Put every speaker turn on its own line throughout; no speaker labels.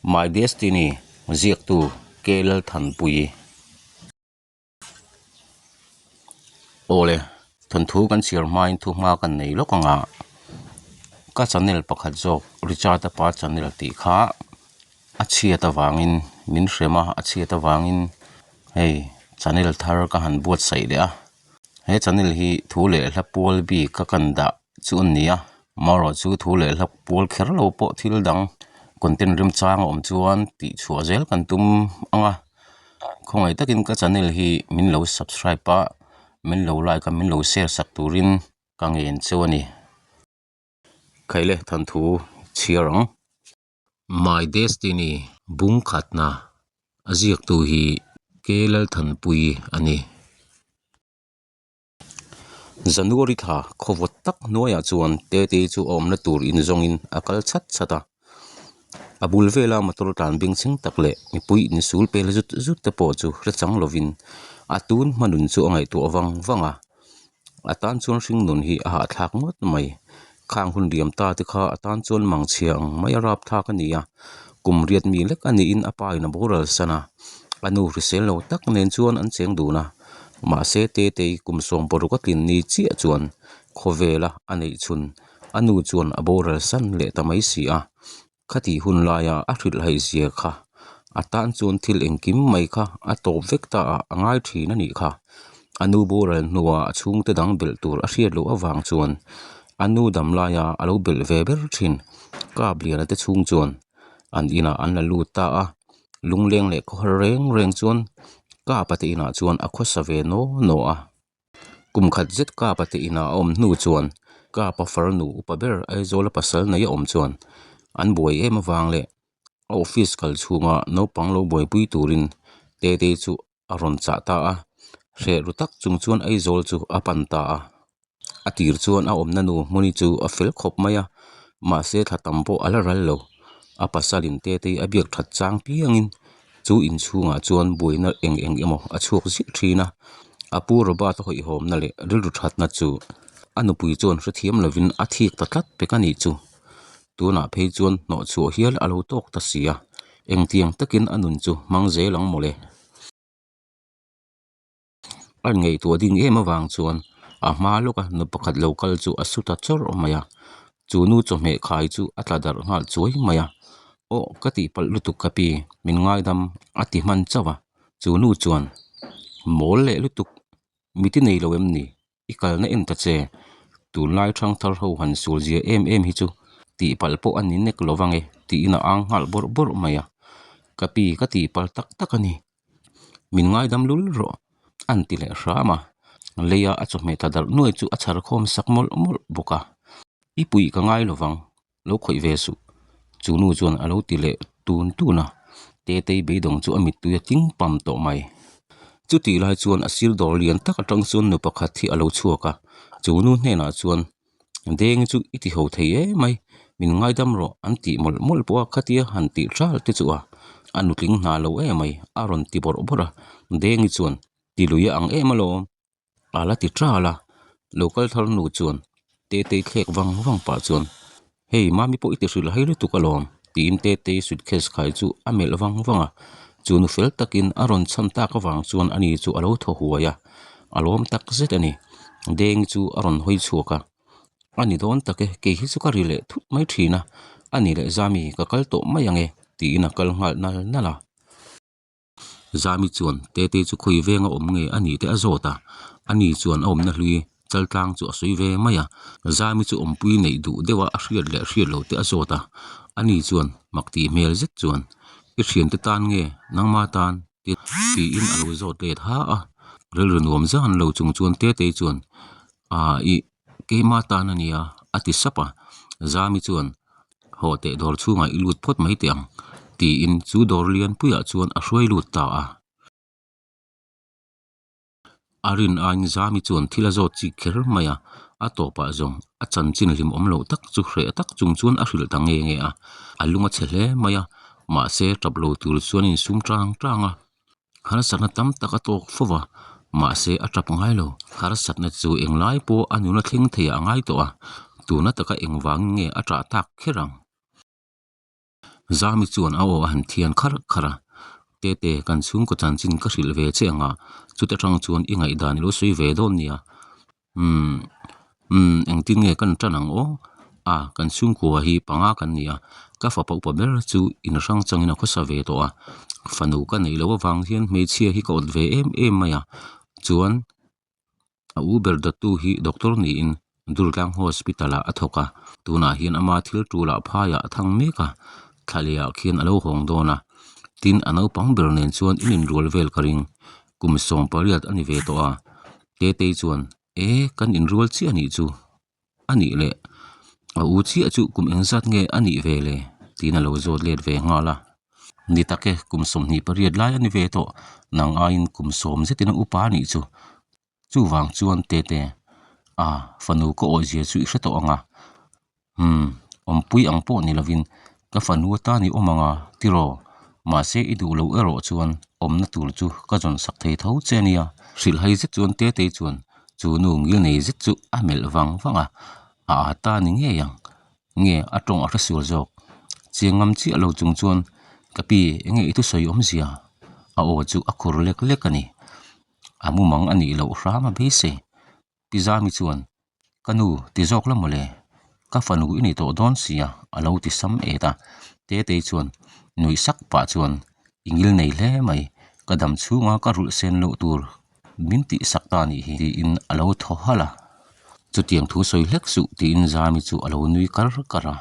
My Destiny ziaktu K Lalthanpuii. Awle, thawnthu kan chhiar hmain thu hma kan nei lawk ang a, ka channel pakhat zawk Richard-a pa channel tih kha a chhiat avangin min hrem a, a chhiat avangin hei channel thar ka han buatsaih leh a, he channel hi thu leh hla pual bik ka kan dah chu a ni a, amaherawh chu thu leh hla pual kher lo pawh thil dang content remchang a awm chuan tih chhuah zel kan tum ang a, khawngaih takin ka channel hi min lo subscribe a, min lo like a, min lo share sak turin ka ngen cheu a ni. Khaile thanthu chhiar ang. My Destiny bung khatna a ziaktu hi K Lalthanpuii a ni. January thla khawvawt tak hnuaiah chuan Tete chu a awmna tur inzawngin a kal chhat chhat a. A bul vela motor tlan bing chhing tak leh mipui insul pel zut zut te pawh chu hre chang lovin a tun hma nun chu a ngaihtuah vang vang a. A tan chuan hring nun hi a hahthlak ngawt mai. Khang hun liam ta te kha a tan chuan mangchhia ang mai a rapthlak a ni a. Kum riat mi lek a niin a pa in a boral san a. A nu hrisel lo tak nen chuan an cheng dun a. Mahse Tetei kum 16 a tlin ni chiah chuan khawvela a neih chhun a nu chuan a boral san leh ta mai si a. Khatih hun laia a hrilhhaih zia kha a tan chuan thil engkim mai kha a tawp vek ta ah a ngai thin a nih kha. A nu boral hnuah a chhungte dang belh tur a hriat loh avang chuan a nu dam laia a lo belh ve ber thin. Kap Liana te chhung chuan an inah an la lut ta a, lungleng leh khawhar reng reng chuan Kapa te inah chuan a khawsa ve naw naw a. Kum khat zet Kapa te inah a awm hnu chuan Kapa farnu upa ber Aizawla pasal nei a awm chuan an buai em avang leh a office kal chhunga naupang lo buaipui turin Tetei chu a rawn chah ta a, hreh ru tak chung chuan Aizawl chu a pan ta a. A tir chuan a awmna nu Hmuni chu a fel khawp mai a, mahse thla tam pawh a la ral lo. A pasalin Tetei a biak that chang piangin chu inchhungah chuan buaina eng eng emaw a chhuak ziah thin a. A pu Robert-a hawihhawmna leh rilru thatna chu a nupui chuan hrethiam lovin a thik ta tlat pek a nih chu. Tunah phei chuan hnawhchhuah hial a lo tawk ta si a, engtiang takin a nun chu hmang zel ang mawle. A ngaihtuah ding em avang chuan a hma lawka nu pakhat lo kal chu a su ta chawrh mai a, chu nu chawhmeh khai chu a tla darh nghal chuai mai a, Aw ka tihpalh lutuk ka pi, min ngaidam a ti hman chauh a, chu nu chuan mawl leh lutuk miti nei lo em ni? I kalna en ta che, tunlai thangthar ho han sul zia em em hi chu tihpalh pawh a ni nek lo vang e tiin a ang nghal bawrh bawrh mai a, ka pi ka tihpalh tak tak a ni, min ngaidam lul rawh an ti leh hram a, leia a chawhmeh tla darh nuai chu a chhar khawm sak mawlh mawlh bawk a, i puih ka ngai lo vang lo khawih ve suh chu nu chuan a lo ti leh tun tun a Tetei beidawng chu a mittui a tling pam tawh mai chutih lai chuan a sir dawr lian tak atang chuan nu pakhat hi a lo chhuak a chu nu hnenah chuan deng chu i ti ho thei em mai min ngaidam rawh an tih mawlh mawlh pawh a khatia han tih ṭal te chu a a nutling hna lo em mai a rawn ti bawrh bawrh a dengi chuan ti lui a ang em alawm. A la ti ṭal a, lo kal thar nu chuan Tetei thlek vang vang pah chuan Hei mami pawh i ti hrilh hai lutuk alawm tiin Tetei suitcase khai chu a melh vang vang a, chu nu fel takin a rawn chhan tak avang chuan ani chu a lo thaw huai a, a lawm tak zet a ni. Dengi chu a rawn hawi chhuak a, A ni dawn tak e, kei hi chu ka ri leh thut mai thin a, a ni leh Zami ka kal tawh mai ang e tiin a kal nghal nal nal a. Zami chuan Tetei chu khawi venga awm nge a nih te a zawt a, ani chuan a awmna hlui chaltlang chu a sawi ve mai a. Zami chu awmpui neih duh deuha a hriat leh hriat loh te a zawt a, ani chuan mak tih hmel zet chuan I thiante tan nge nangma tan tiin a lo zawt let ha a. Rilru nuam zan lo chung chuan Tetei chuan Aaa ih keima tan a nia a ti sap a, Zami chuan Haw teh dawr chhungah i lut phawt mai teh ang tiin chu dawr lian puiah chuan a hruai lut ta a. A rin aiin Zami chuan thil a zawt chik kher mai a, a tawpah zawng a chanchin hlim awm loh tak chu hreh tak chung chuan a hrilh ta nge nge a, a lung a chhe hle mai a, mahse tap lo tur chuan a insum tang tang a. Harsatna tam tak a tawk fo va, mahse a tap ngai lo. Harsatna chu englai pawh a nuna thleng thei ah a ngai tawh a, tuna taka engvangin nge a tah tak kher ang? Zami chuan a aw a han thian kharh kharh a, Tete, kan chhungkaw chanchin ka hrilh ve che ang a, chuta tang chuan i ngaihdan i lo sawi ve dawn nia. Umm, umm, engtin nge kan tan ang aw? A, kan chhungkua hi panga kan ni a, ka fapa upa ber chu in hrang changin a khawsa ve tawh a, fanu ka neih loh avang hian hmeichhia hi ka awt ve em em mai a, chuan a u ber dawttu hi doctor niin Durtlang Hospital ah a thawk a, tunah hian ama thil tulah phaiah a thang mek a, thla leh ah khian a lo hawng dawn a, tin a naupang ber nen chuan in inrual vel ka ring, kum 18 a ni ve tawh a. Tetei chuan, E, kan inrual chiah anih chu. A nih leh, a u chiah chu kum engzat nge a nih ve le? tiin a lo zawt let ve nghal a. Ni tak e, kum 28 lai a ni ve tawh, nang aiin kum sawm zetin a upa anih chu. Chuvang chuan Tete, a, fanu ka awihzia chu i hre tawh ang a. Umm, awmpui ang pawh ni lovin ka fanu atan i awm ang a, tiraw? Mahse i duh loh erawh chuan awmna tur chu ka zawn sak thei tho che a nia. Hrilhhai zet chuan Tetei chuan chu nu ngil nei zet chu a melh vang vang a, a â ta ni ngei ang. Nge a tawng a hresual zawk? Chiang ngam chiah lo chung chuan ka pi enge i thusawi awmzia? A aw chu a khur lek lek a ni. A mumang a nih loh hram a beisei. Pi Zami chuan, Ka nu, ti zawk la mawle, ka fanu i ni tawh dawn sia, a lo ti sam et a. Tetei chuan nuih sak pah chuan, I ngil nei hle mai, ka dam chhunga ka rulh sen loh tur min tih sak ta nih hi, tiin a lo thaw halh a. Chutiang thu sawi hlek suh, tiin Zami chu a lo nui kar kar a.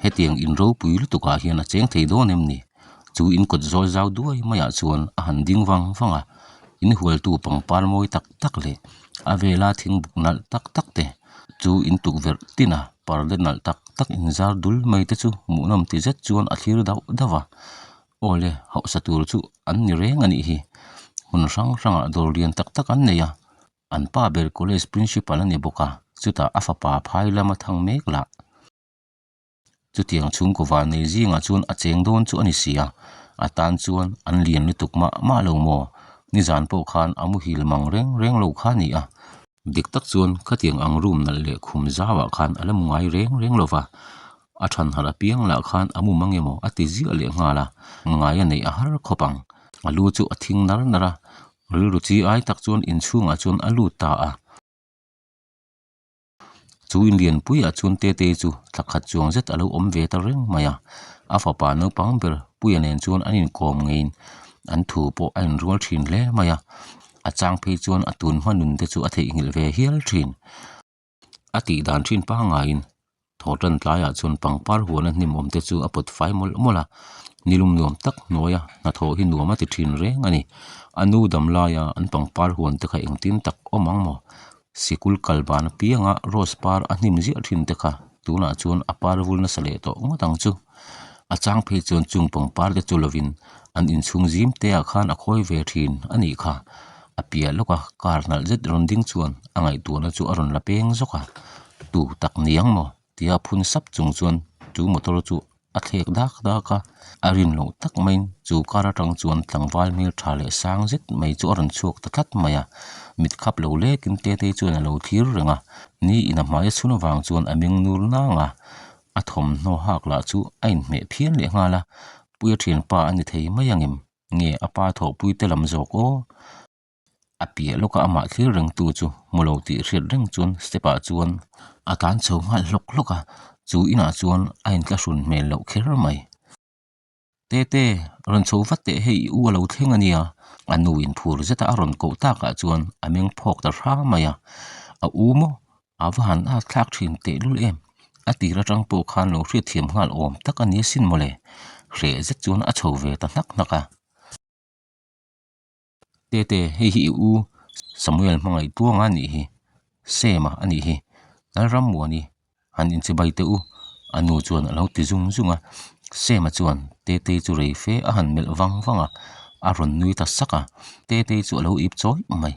Hetiang in ropui lutukah hian a cheng thei dawn em ni? Chu in kawt zawl zau duai maiah chuan a han ding vang vang a, in hualtu pangpar mawi tak tak leh a vela thingbuk nalh tak tak te chu in tukverh tina parda nalh tak tak inzar dul mai te chu hmuhnawm ti zet chuan a thlir dauh dauh a. Aw le, hausa tur chu an ni reng a nih hi. Hmun hrang hrangah dawr lian tak tak an nei a. An pa ber college principal a ni bawk a, chutah a fapa phai lama thang mek lah. Chutiang chhungkaw vanei zingah chuan a cheng dawn chu a ni si a, a tan chuan an lian lutuk mah mah lo maw? Nizan pawh khan a muhil mang reng reng lo kha a ni a. Dik tak chuan khatiang ang room nalh leh khum zauah khan a la mu ngai reng reng lo va, a than harh apiang lah khan a mu mang emaw a ti ziah leh nghal a, ngai a neih a har khawp ang. A lu chu a thing nar nar a, rilru chi ai tak chuan inchhungah chuan a lut ta a. Chu inlian puiah chuan Tetei chu thla khat chuang zet a lo awm ve ta reng mai a, a fapa naupang ber Puia nen chuan an inkawm ngeiin an thu pawh a inrual thin hle mai a, a chang phei chuan a tun hma nun te chu a theihnghilh ve hial thin. A tih dan thin pangaiin thaw tan tlaiah chuan pangpar huana hnim awm te chu a pawt fai mawlh mawlh a, nilum nuam tak hnuaia hnathawh hi nuam a ti thin reng a ni. A nu dam laia an pangpar huan te kha engtin tak awm ang maw? Sikul kal ban apianga rose par a hnim ziah thin te kha tunah chuan a par vul nasa leh tawh ngawt ang chu. A chang phei chuan chung pangpar te chu lovin an inchhung zim te ah khan a khawi ve thin a nih kha. A piah lawk a car nalh zet rawn ding chuan a ngaihtuahna chu a rawn la peng zawk a, tu tak niang maw tia phun sap chung chuan chu motor chu a thlek dak dak a, a rin loh tak maiin chu car atang chuan tlangval hmel tha leh sang zet mai chu a rawn chhuak ta tlat mai a, mit khap lo lekin Tetei chuan a lo thlir reng a, ni in a hmai a chhun avang chuan a meng nur nang a, a thawmhnaw hak lah chu a inhmeh phian leh nghal a, Puia thianpa a ni thei mai angem? Nge a pa thawhpui te lam zawk aw? A piah lawka amah thlir reng tu chu hmu lo tih hriat reng chuan step ah chuan a tlan chho nghal hlawk hlawk a, chu inah chuan a intlahrun hmel loh kher mai. Tete, rawn chho vat teh hei i u a lo thleng a nia, a nu in phur zeta a rawn koh takah chuan a meng phawk ta hra mai a, a u maw? A va han at thlak thin tehlul em? A tir atang pawh khan lo hriatthiam nghal awm tak a ni asin mawle, hreh zet chuan a chho ve ta hnak hnak a. Tete, hei hi i u Samuel hmangaih tuanga a nih hi, Sema a nih hi, Lalrammuani han inchibai teh u, a nu chuan a lo ti zung zung a. Sema chuan Tetei chu rei fe a han melh vang vang a, a rawn nui ta sak a, Tetei chu a lo ip chawi mai.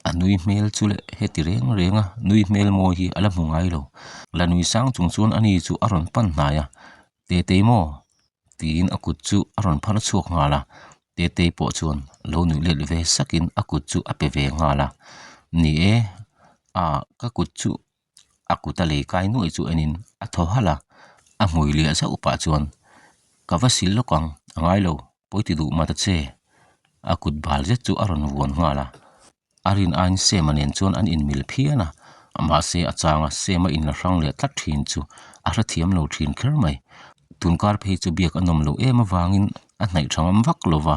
A nui hmel chu leh heti reng reng a, nui hmel mawi hi a la hmu ngai lo. La nui sang chung chuan ani chu a rawn pan hnai a, Tetei maw? Tiin a kut chu a rawn phar chhuak nghal a, Tetei pawh chuan lo nuih let ve sakin a kut chu a pe ve nghal a, Ni e, a ka kut chu a kut a lei kai nuai chu enin a thaw halh a, A hmui liah zauh pah chuan, Ka va sil lawk ang, a ngai lo, pawi ti duh mah ta che. A kut bal zet chu a rawn vuan nghal a. A rin aiin Sema nen chuan an inmil phian a, mahse a changa Sema inla hrang leh tlat thin chu a hrethiam lo thin kher mai. Tunkar phei chu biak a nawm loh em avangin a hnaih tha ngam vak lo va,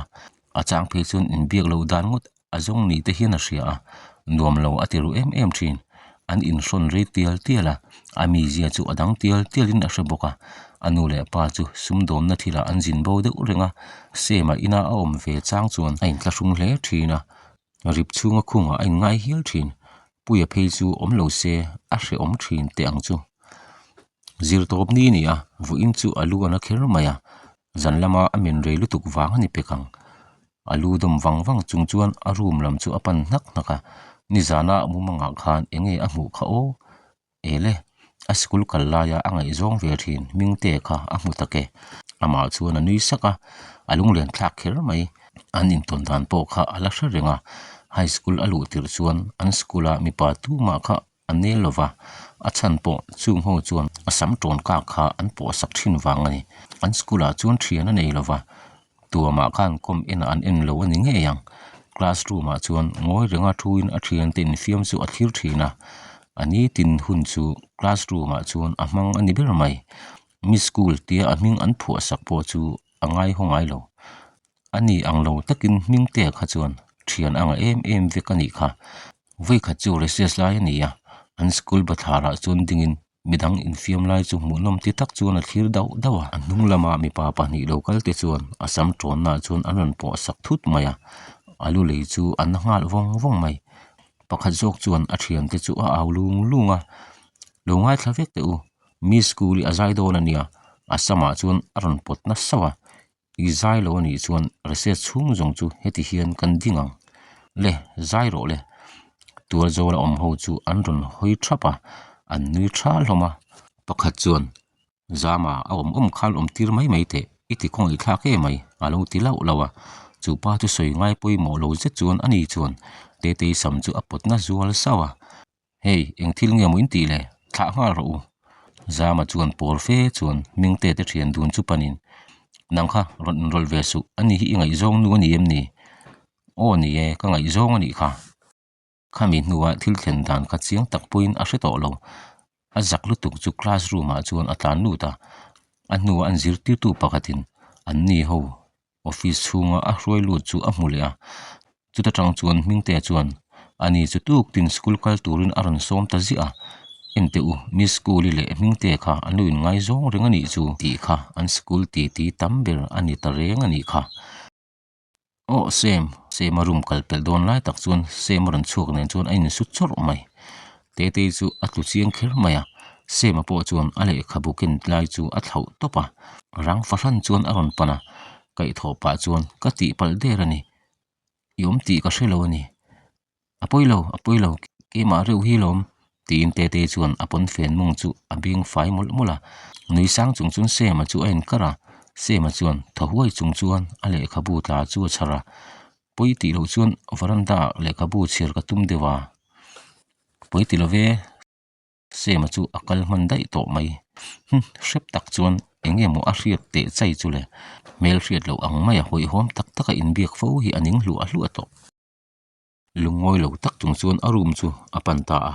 a chang phei chuan inbiak loh dan ngawt a zawng ni te hian a hria a, nuam lo a ti ru em em thin. An inhrawn rei tial tial a, a mizia chu a dang tial tialin a hre bawk a. A nu leh pa chu sumdawnna thilah an zin bo deuh reng a, Sema ina a awm ve chang chuan a inthlahrung hle thin a. Rip chhunga khungah a inngai hial thin. Puia phei chu awm lo se a hrehawm thin teh ang chu. Zir tawp ni a ni a, vawiin chu a lu a na kher mai a, zan lama a men rei lutuk vang a ni pek ang. A lu dawm vang vang chung chuan a room lam chu a pan hnak hnak a, nizana mumangah khan eng nge a hmuh kha aw? Ele, a sikul kal laia a ngaihzawng ve thin Hmingte kha a hmu tak e. Amah chuan a nui sak a, a lunglen thlak kher mai. An intawn dan pawh kha a la hre reng a, high school a luh tirh chuan an school a mipa tumah kha a nel lo va, a chhan pawh chung ho chuan a sam tawn kak kha an pawh sak thin vang a ni. An school ah chuan thian a nei lo va, Tuamah khan kawm enah an en lo a ni ngei ang. Class room ah chuan ngawi renga thuin a thiante infiam chu a thlir thin a, a nitin hun chu class room ah chuan a hmang a ni ber mai. Miss school tia a hming an phuah sak pawh chu a ngaihawng ngai lo. A ni ang lo takin hming te kha chuan thian a ngah em em vek a nih kha. Vawikhat chu recess lai a ni a, an school bathlar ah chuan dingin Midang infiam lai chu hmuhnawm ti tak chuan a thlir dauh dauh a, a hnung lama mipa pahnih lo kal te chuan a sam tawnnaah chuan an rawn pawh sak thut mai a, a lu lei chu a na nghal vawng vawng mai. Pakhat zawk chuan a thiante chu a au lung lung a, Lo ngaithla vek teh u, Miss School hi a zai dawn a nia, a samah chuan a rawn pawt nasa a, I zai lo a nih chuan recess chhung zawng chu heti hian kan ding ang. Le, zai rawh le. Tualzawla awm ho chu an rawn hawi thap a, an nui tha hlawm a. Pakhat chuan, Zama, a awm awm khan awm tir mai mai teh, i ti khawngaih thlak em mai, a lo ti lauh lauh a. Chu pa chu sawi ngai pawimawh lo zet chuan ani chuan Tetei sam chu a pawt na zual sauh a. Hei, eng thil nge maw in tih le? Thlah nghal rawh u. Zama chuan pawl fe chuan Mingte te thian dun chu panin, Nang kha rawn inrawlh ve suh, ani hi i ngaihzawng nu a ni em ni? Aw ni e, ka ngaihzawng a nih kha. Khami hnua thil thlen dan kha chiang tak pawhin a hre tawh lo. A zak lutuk chu class room ah chuan a tlan lut a, a hnua an zirtirtu pakhatin an ni ho Office chhunga a hruai lut chu a hmu leh a, chuta tang chuan Hmingtea chuan ani chu tuk tin school kal turin a rawn sawm ta ziah a, Enteh u, Miss School-i leh Hmingtea kha an lo inngaizawng reng a nih chu tih kha an school titi tam ber a ni ta reng a nih kha. Aw Sam, Sam-a room kal pelh dawn lai tak chuan Sam-a rawn chhuak nen chuan a insut chawrh mai. Tetei chu a tlu chiang kher mai a, Sema pawh chuan a lehkhabu ken lai chu a thlauh tawp a, rang fahran chuan a rawn pan a, kaihthawh pah chuan ka tihpalh der a ni, i awm tih ka hre lo a ni, a pawi lo, a pawi lo, keimah reuh hi lawm tiin Tetei chuan a pawnfen mawng chu a beng fai mawlh mawlh a, nui sang chung chuan Sema chu a inkar a, Sema chuan thaw huai chung chuan a lehkhabu tla chu a chhar a, Pawi tih loh chuan veranda ah lehkhabu chhiar ka tum deuh a, pawi ti love Sema chu a kal hman daih tawh mai. Hm, hrep tak chuan eng nge maw a hriat teh chai chu le, hmel hriat loh ang maia hawihhawm tak taka inbiak fo hi a ning hluah hluah tawh. Lungngawi lo tak chung chuan a room chu a pan ta a,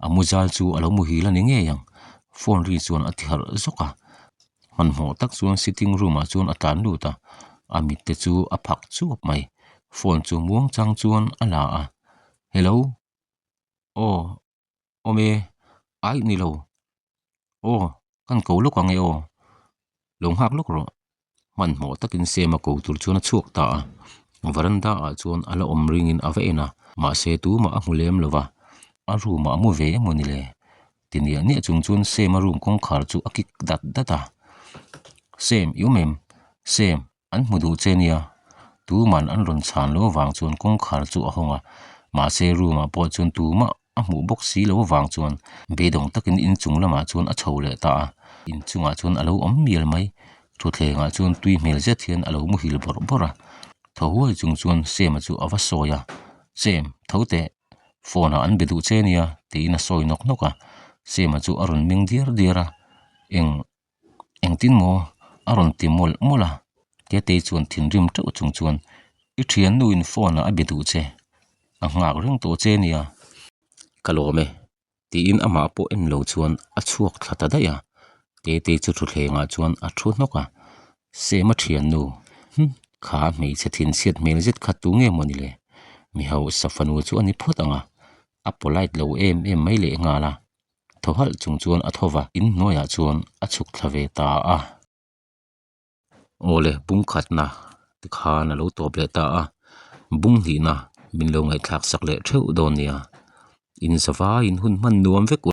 a muzal chu a lo muhil a ni ngei ang, phone ri chuan a ti harh zawk a, hmanhmawh tak chuan sitting room ah chuan a tlan lut a, a mit te chu a phak chuap mai, phone chu muang chang chuan a la a, hello, aw, awm e, aih ni lo, aw kan ko lawk ang e aw, lo nghak lawk rawh, hmanhmawh takin Sema ko tur chuan a chhuak ta a, veranda ah chuan a la awm ringin a va en a, mahse tumah a hmu lem lo va, a room ah a mu ve emaw ni le? Ti niah niah chung chuan Sema room kawngkhar chu a kik dat dat a, Sem i awm em? Sem An hmu duh che nia, tuman an rawn chhan lo avang chuan kawngkhar chu a hawng a, mahse room ah pawh chuan tumah a hmuh bawk si lo avang chuan beidawng takin inchung lamah chuan a chho leh ta a, inchungah chuan a lo awm mial mai, thutthleng ah chuan tui hmel zet hian a lo muhil bawrh bawrh a, thaw huai chung chuan Sema chu a va sawi a, Sem, tho teh, phone ah an be duh che nia tiin a sawi nawk nawk a, Sema chu a rawn meng diar diar a, eng. Engtin maw? A rawn ti mawlh mawlh a. Tetei chuan thinrim teuh chung chuan, I thiannuin phone ah a be duh che. A nghak reng tawh che nia. Ka lawm e. Tiin amah pawh en lo chuan a chhuak thla ta daih a. Tetei chu thutthlengah chuan a thu hnawk a. Sema thiannu, Hm, kha hmeichhe thinchhiat hmel zet kha tu nge maw ni le? Mi hausa fanu chu a ni phawt ang a. A polite lo em em mai lehnghal a. Thaw halh chung chuan a tho va, in hnuaiah chuan a chhuk thla ve ta a. Awle, bung khatna tikhan a lo tawp leh ta a, bung hnihna min lo ngaihthlak sak leh theuh dawn nia. In zavaiin hun hman nuam vek u.